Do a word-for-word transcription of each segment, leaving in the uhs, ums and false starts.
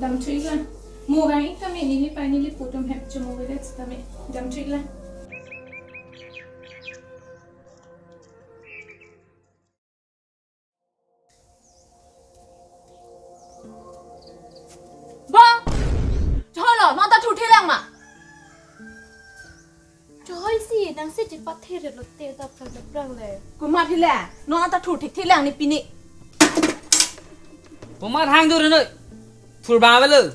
Damthuik lang. Mo vang-ik tame, neli pei neli pu atum hem chomo vedet tame. Damthuik lang. Bang! Cholo, non ta thurthe lang ma? Choi si, nang si chepathe re lote ta prang ta prang le. Komat hile, non ta thurthe the lang ne pini. Komat hang dur noi. Thur bang avelo.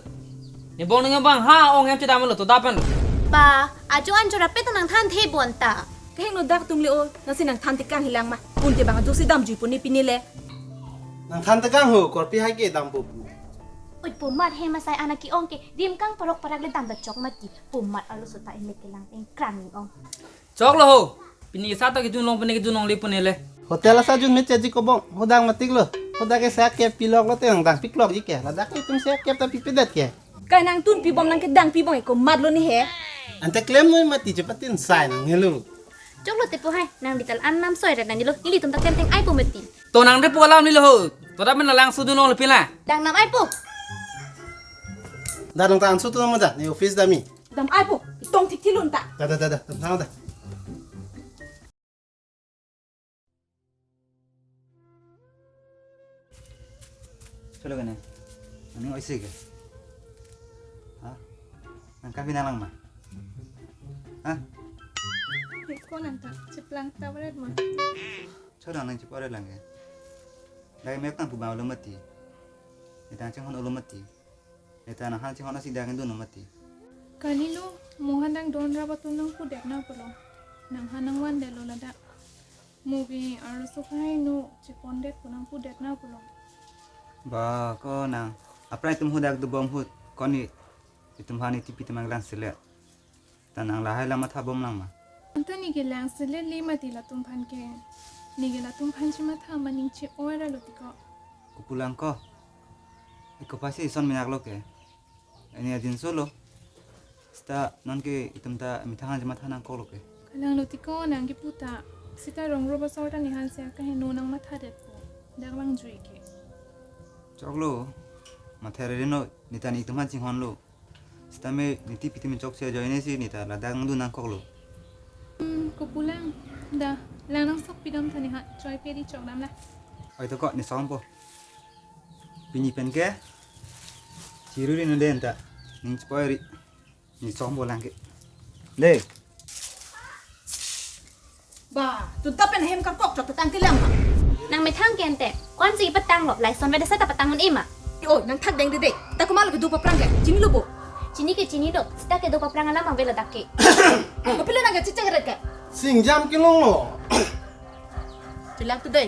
Ne bong nang bang ha ong em chedam lo to dapan. Ba, ajo an jora pe ta nangthan the bon ta. Kahingno dak tum le o, nang si nangthan tekang hilang ma. Punte bang ajo si damjui pu ne pini le. Nangthan tekang ho, korpi hai ke dampo pu. Oi, pu mat he masai anak ke-ong ke, dim kang parok parak le dam ta chok mati. Pu mat arloso ta inle kelang teng krang ong. Choklo ho. Pini sa ta kejun long, pini kejun longle pu ne le. Hotel asa jun me cheji kobong. Hodang matik lo. Hodak ke sa kep pilok lo te nang dang piklok ji ke. Ladak ke tum sa kep ta pipedet ke. Kai nangtun pibom nang kedang pibom eko mat lo ne he. Ante klem noi mati chepatin sai nang helo. Choklo te pu hai, nang dital an nam soi rat nang nilo. Nelitum ta klem teng ai pu mati. To nang de pu alam nilo ho. To da men lang sudun long le pila. Dang nam ai pu. Da nang ta an sudun long da. Ne office da mi. Dam ai pu. Itong thik thilun ta. Da da da da. Dam thang da. Cholo kene. Ani oi si ke. Ha? Nang kapi nalang ma? Ha? Ko nang ta cheplang ta beret ma? Cholo nang chepore lang ke. Dai mek tang pu ba lo mati. Itang chinghon lo mati. Eta nang han chinghon asi dang dun mati. Kali lo, mohan dang don rap atum nang pudet na pulo. Nang han nang van det lo ladak. Movie arloso kahai no chepon det pu nang pudet na pulo. Ba, ko nang. Apra itum hodak dubom hut. Koni itum han itipi temang lang sele. Ta nang lahai la matha bom lang ma. Anta neke lang sele le mati latum aphan ke. Neke latum aphan chematha maning che-oi ra lo tiko. Kopulang ko. Eko pasi ison minak lo ke. Ini ajin solo. Seta non ke itum ta methang chematha nangkok lo ke. Kalang lo tiko nang kepu ta. Seta rong ro basor ta ne han se kaheno nang matha det po. Dak lang jui ke. Choklo. Matha re no. Ne ta ne itum aphan chinghon lo. Seta me ne tipi timi chokche ajoine si ne ta ladak nangdun nangkok lo. Hmm, kopulang. Da, lang nang sok pidam thani ha, choi peri chok dam la. Oi to ko ne song po. Pini pen ke. Chiruri no den ta. Ning chepoi ri. Ne song po lang ke. De. Ba, tu dapen hem kangkok chok tang kelang ma. Nang methang ke ante, ko-an si patang lo, lason veda sa ta patang un ima. Oi, nang thak deng dede. Ta komat lo kedo paprang ke, chini lo bo. Chini ke chini lo, seta kedo paprang alam avelo dak ke. Mapilo nang ke chichak ret ke. Singjam kelong lo. Chelang tu dei.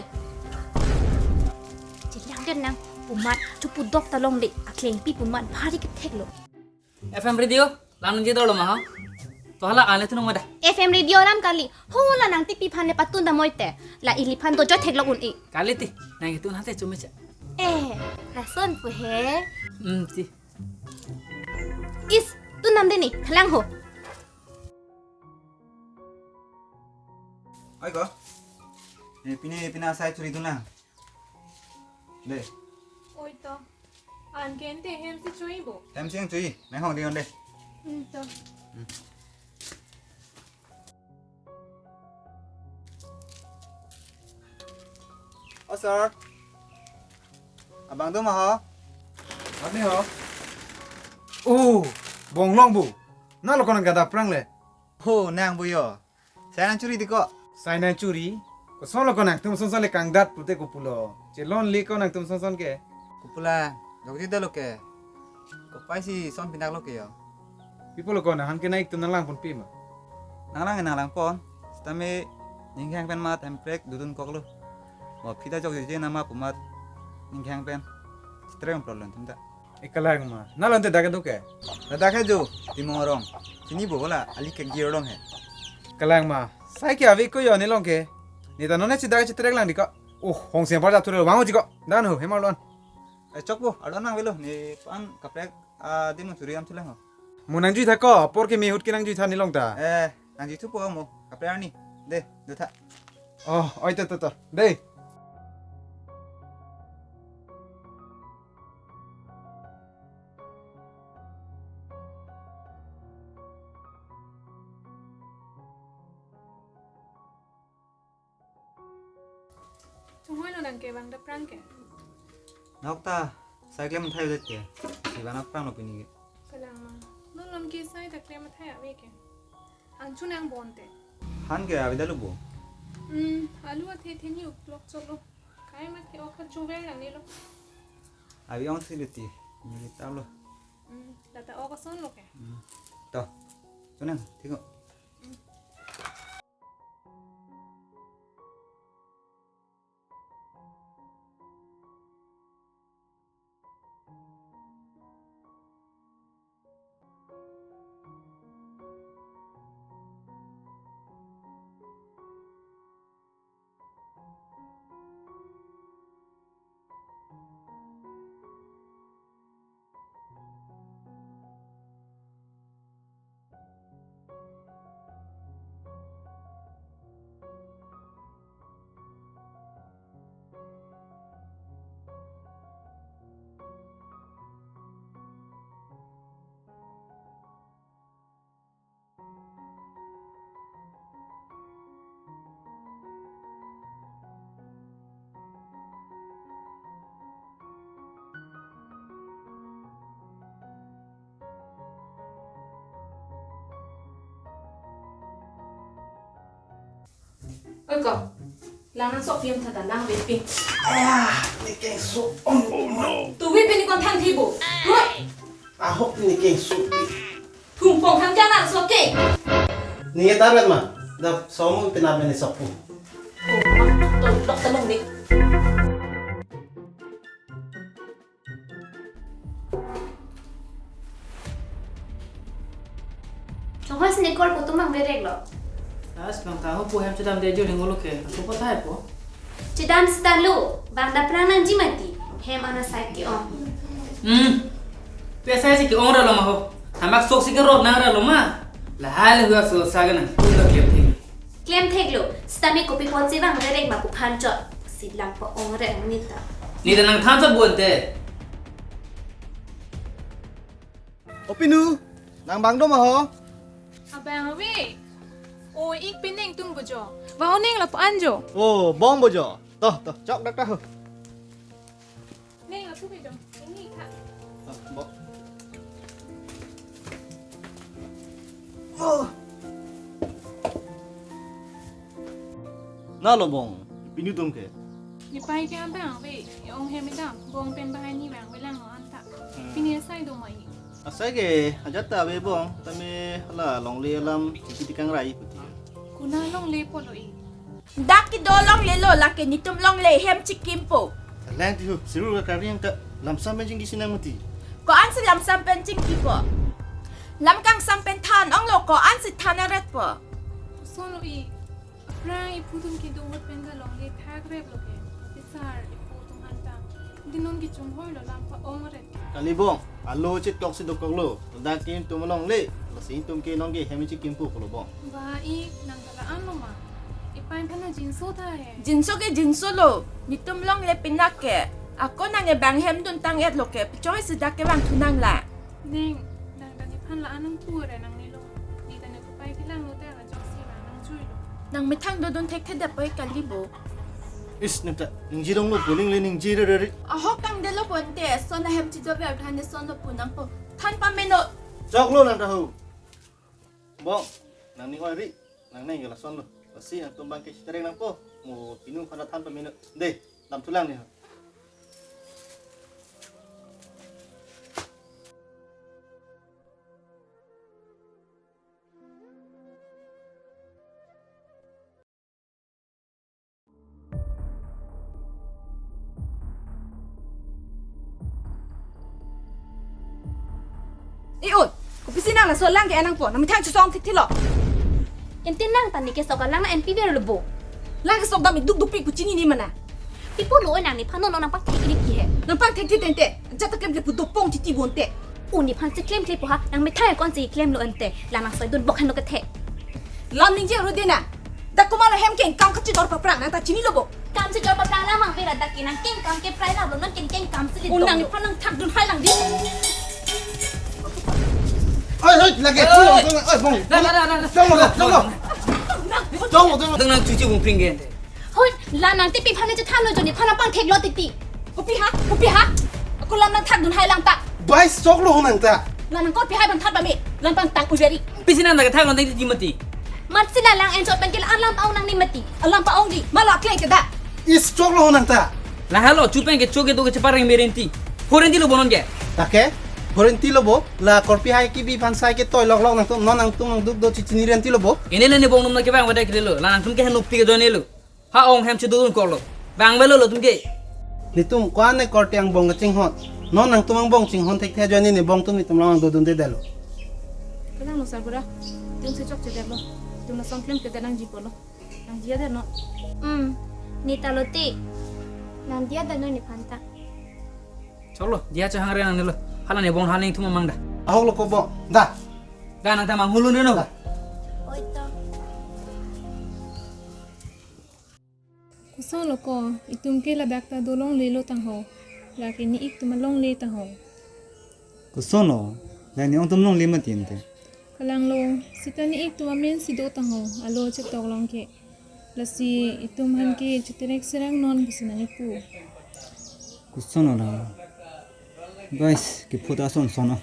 Chelang ke nang pu mat, chepu dok ta longle, akleng pi pu mat, bhari kethek lo. F M radio, lang nangji dolo ma ha? To hala ale tunung mada. F M radio alam kali. Ho la nang tipi aphan le patun damoi te. La ili aphan to jo theklok un-e. Kali ti, nang itu nate chume cha. Eh, lason pu he. Hmm, ti. Is, tu nam de ni, khalang ho. Oi ko. Eh, pine, pine asai churi tu na. De. Oi to. An ke ante hem si chui bo. Hem si ang chui. Nang hong di on de. Hmm, to. Hmm. Oh, sir. Abang do ma ho? Ani ho? Oh, bonglong bu. Na lo kono gada prang le. Ho, nang bu yo. Sai nang churi di ko. Sai nang churi. Koson lo ko nangtum sonson le kangdat pute kopulo. Chelon le ko nangtum sonson ke. Kopulang, jokji dolo ke. Kopai si son pinak lo ke yo. Pi pulo ko nang han ke nang itum nang lang pon pi ma. Nang lang nang lang pon. Seta me ning hang pen mat hem prek dudun kok lo. Mo phi ta jokji nama pu mat ning hang pen. Streng problem tum ta. E kalang ma. Na lo ante dak do ke. Ladak he jo, Timung arong. Chini bo la, ali ke gear long he. Kalang ma. Sai ke ave ko yo ne long ke. Ne ta non ne si dak chetrek lang di ko. Oh, hong siang par jap thu lo, vang ho ji ko. Dan ho, hemar lon. Eh, chok bo, ardon nang velo, ne pan kaprek, ah, di mo churi am thu lang ho. Mo nang jui tha ko, apor ke me ahut ke nang jui tha ne long ta. Eh, nang jui thu po mo, kaprek arni. De, do tha. Oh, oi to, to, to. De. Chonghoi lo nang ke bang daprang ke. Nok ta sai klem thai udet ke. Si bang daprang lo pini ke. Kalang ma. Non lom ke sai ta klem thai ave ke. Anchu nang bonte. Han ke ave dalu bo. Hmm, alu athe theni uplok cholo. Kai ma ke okha chuver nang nilo. Ave ong si luti. Ni ta lo. Hmm, lata ok ason lo ke. Hmm. To. Chonang, thik ho. Oi ko, lang nang sok piam thata lang vepin. Aya, ne kengso ong. Oh no. Tu vepin ni kon thang thibu. Hoi. Ahok ne kengso. Thung pong thang jana sok ke. Ni tarwet ma. Da som pina bene sok pu. Oh, to lok talong ni. Chonghoi si ne kor putum mang berek lo. As bang ta ho pu hem chedam de juli ngolo ke. Aku po thai po. Chedam seta lo, bang daprang nangji mati. Hem ana sai ke-ong. Hmm. Pe sai si ke-ong ra lo ma ho. Hamak sok si ke rot nang ra lo ma. Lahai le hua so sa ke nang. Tun lo klem thek. Klem thek lo, seta me kopi pon si bang berek ma pu phan chot. Si lang pa ong rek ni ta. Ni ta nang than chot bonte. O Pinu, nang bang do ma ho? Abang ave. O ik pineng tung bojo. Ba oning la pan jo. O bong bojo. Toh, toh, chok dak ta ho. Neng la pu bejo. Ini kha. Ah, bo. Oh. Na lo bong, Pinu tum ke. Ni pai ke abang ave, e-ong hem dam, bong pen bahai ni vang velang lo anta. Hmm. Pini asai do ma ik. Asai ke, ajat ta ave bong, tame hala longle alam, chiti kang rai puti. Kuna longle po lo ik. Dak kedo longle lo, lake netum longle hem chikim po. Lang ti ho, siru ka kari yang ta lamsam pen chingki sinang mati. Ko-an si lamsam pen chingki po. Lam kangsam pen than ong lo, ko-an si than aret po. Son lo ik. Aphrang iphu tum kedo ahut pen ta longle thak rep lo ke. Pisar iphu tum anta. Din non kechonghoi lo lam pa ong ret. Kali bong, alo chit tok si dokok lo. Dak ke netum longle. Lasi netum ke nong ke hem chikim po lo bong. Ba ik nang ta la-an lo ma. Ipai aphan na jinso tha he. Jinso ke jinso lo. Netum longle pinak ke. Ako nang e bang hem dun tang et lo ke. Pichoi si dak ke vang thu nang la. Neng, nang ta nephan la-an nang pu re nang ni lo. Ni ta ne kopai kelang lo ta la jok si la nang jui lo. Nang methang dodun thekthe dap oi kali bo. Is nang ta, ningje dong lo po ling le ningje re re re. Ahok tang de lo ponte, son ahem chido be than de son lo po nang po. Than pameno. Chok lo nang ta ho. Bong, nang ning oi ri, nang neng ke lason lo. Lasi nangtum bang ke chitereng nang po. Mo Pinu aphan than pameno. De, dam thulang ni ho. Eh, oi, kopisi nang laso lang ke-en nangpo, nang methang chesong thik thilo. Ente nang ta ne kesok alang na-en pi ver lo bo. Lang kesok dam iduk dupik pu chinine ma nang. Pi pulo oi nang nephan non nang pangthek klik he. Nang pangthek thik tente, jat ta klemkle pu dopong titi bonte. O nephan si klemkle po ha, nang methang ko-an si klem lo ente, la nang soi dun bok hen lo kethe. Lam ningje ro de nang. Dak komat lo hem kengkam kachidor paprang nang ta chinilo bo. Kam chidor paprang la mang vera dak ke nang kengkam ke prai la lo non keng kengkam si. O nang dong nephan nang thak dun hai lang di. Oi, oi, lagi. Oi, oi, oi, bong. Dah, dah, dah, dah, dah. Jong lo, jong lo. Jong lo, jong lo. Dang nang cuci bung pinggan de. Hoi, La nangtipi aphan ne chethanlo jo, nephan apang theklo titi. Kopi ha? Kopi ha? Ako lam nangthakdun hai lang ta. Bai, choklo ho nang ta. La nang kopi hai bang that ba me? Lam pangtang uveri. Pisi nang nangthakdun titi mati. Mat si la lang enchot pen ke la alam pa-ong nangne mati. Alam pa-ongji. Malo akleng ke da. Is, choklo ho nang ta. Lahelo chu pen ke chok kedo ke chepareng me renti. Ho rentilo bo non ke. Ta ke? Ho rentilo bo. La korpi hai kebi aphan sai ke toiloklok nangtum, non nangtum nangduk do chichini rentilo bo. Ene le ne bong num na kevang vadak relo. La nangtum ke hanukpi ke do nelo. Ha-ong hem chedun koklo. Vangvelo latum ke. Netum ko-an ne korte angbong kachinghon. Non nangtum angbong chinghon thekthe ajoine ne bong atum netum along angdodundedetlo. Kalang lo sarbura. Tum si chokchedetlo. Tum lason klemkledet nangjipo lo. Nangdiyadet non. Hmm. Ne ta lo te. Nangdiyadet non nephan ta. Choklo, diya chehang re nangnelo. Hala ne bong hala netum amang da. Ahok lo ko bo. Da. Da nang ta manghulun reno. Da. Oi to. Koson lo ko, itum ke ladak ta dolonglelo tangho. Lake ne-ik atum alongle tangho. Koson lo, la ne-ong atum longle mati ante. Kalang lo, seta ne-ik atum amen si do tangho, alo chetok along ke. Lasi itum aphan ke cheterek serang non pusi nangkipu. Koson lo la. Guys, kipu ta sonson lo.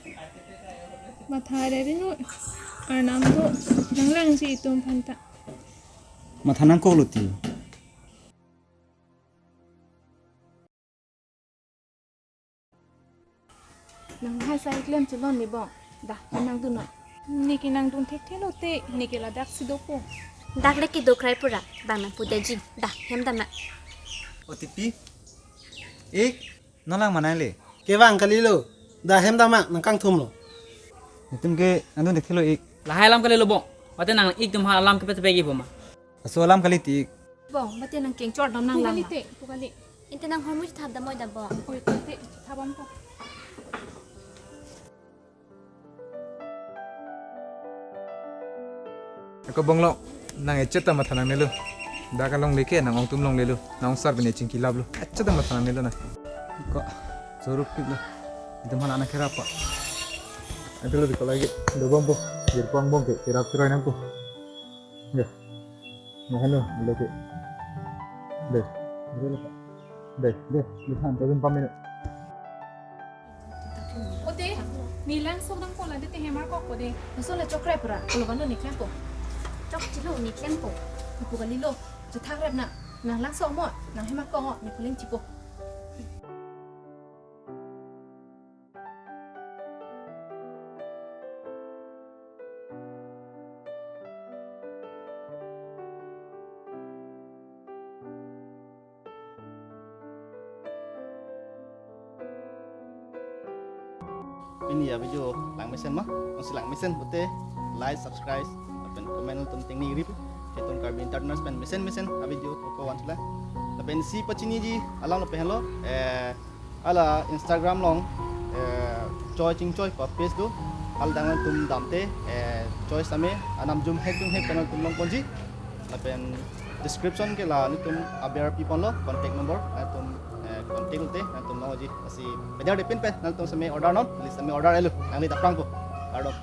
Matha rere no, Arnam do, nanglangji itum aphan ta. Matha nangkoklo ti. Nang hai sai klemchelo ne bong. Da, nangdun non. Ne ke nangdun thekthe lo te, ne ke ladak si dopo. Dak le kedo krai pura, bang nangpudetji. Da, hem dam nang. O T P. Ik, non lang manai le. Kevang kalilo. Da hem dam nang, nang kangthum lo. Netum ke nangdun thekthe lo ik. Lahai alam kalilo bong. Mate nang-ik atum ha alam kepet pegi boma. Laso alam kali ti ik. Bong, mate nang kengchor dam nang lang. Pu kali te, pu kali. Inte nang hormu thap damoi da bong. Oi, oi, te, thap dampo. Ako bong lo, nang echet ta matha nangnelo. Dak alongle ke nang-ong atum longlelo. Nang-ong sar bine chingki laplo. Echet ta matha nangnelo na. Ko, chorupiklo. Itum hala na kerap pa. Ante lo di ko lagi. Do bompo. Jirpo angbong ke kerap keroi nangpo. Ya. Nah, anu, lo ke. Deh. Deh, deh, deh, lihat, tolong pamit. O te, ne lang sok nangpo la, de te hemar kok po de. Laso la chokre pura, kolo bano ne klempo. Chokchelo ne klempo. Ipu kalilo, chethak rep na. Nang lang sok mo, nang hemar kok mo, ne puling chipo. Pini a-video langmesen ma, jongsi langmesen pute like, subscribe, lapen comment atum tengne ri pu. Itum Karbi Entertainers pen mesen mesen a-video poko wan sula. Lapen si pachiniji alam lapen lo, eh, hala Instagram along, eh, Choi Chingchoi pu page do. Hala dang atum damte, eh, Choi Same, anam jumhek jumhek pen atum longponji. Lapen description ke la nelitum aber piponlo, contact number, nangtum, eh, contact lote, nangtum longji. Lasi peder depin pen, nangtum same order non, lasi same order elu, nangli daprang po. Kardom.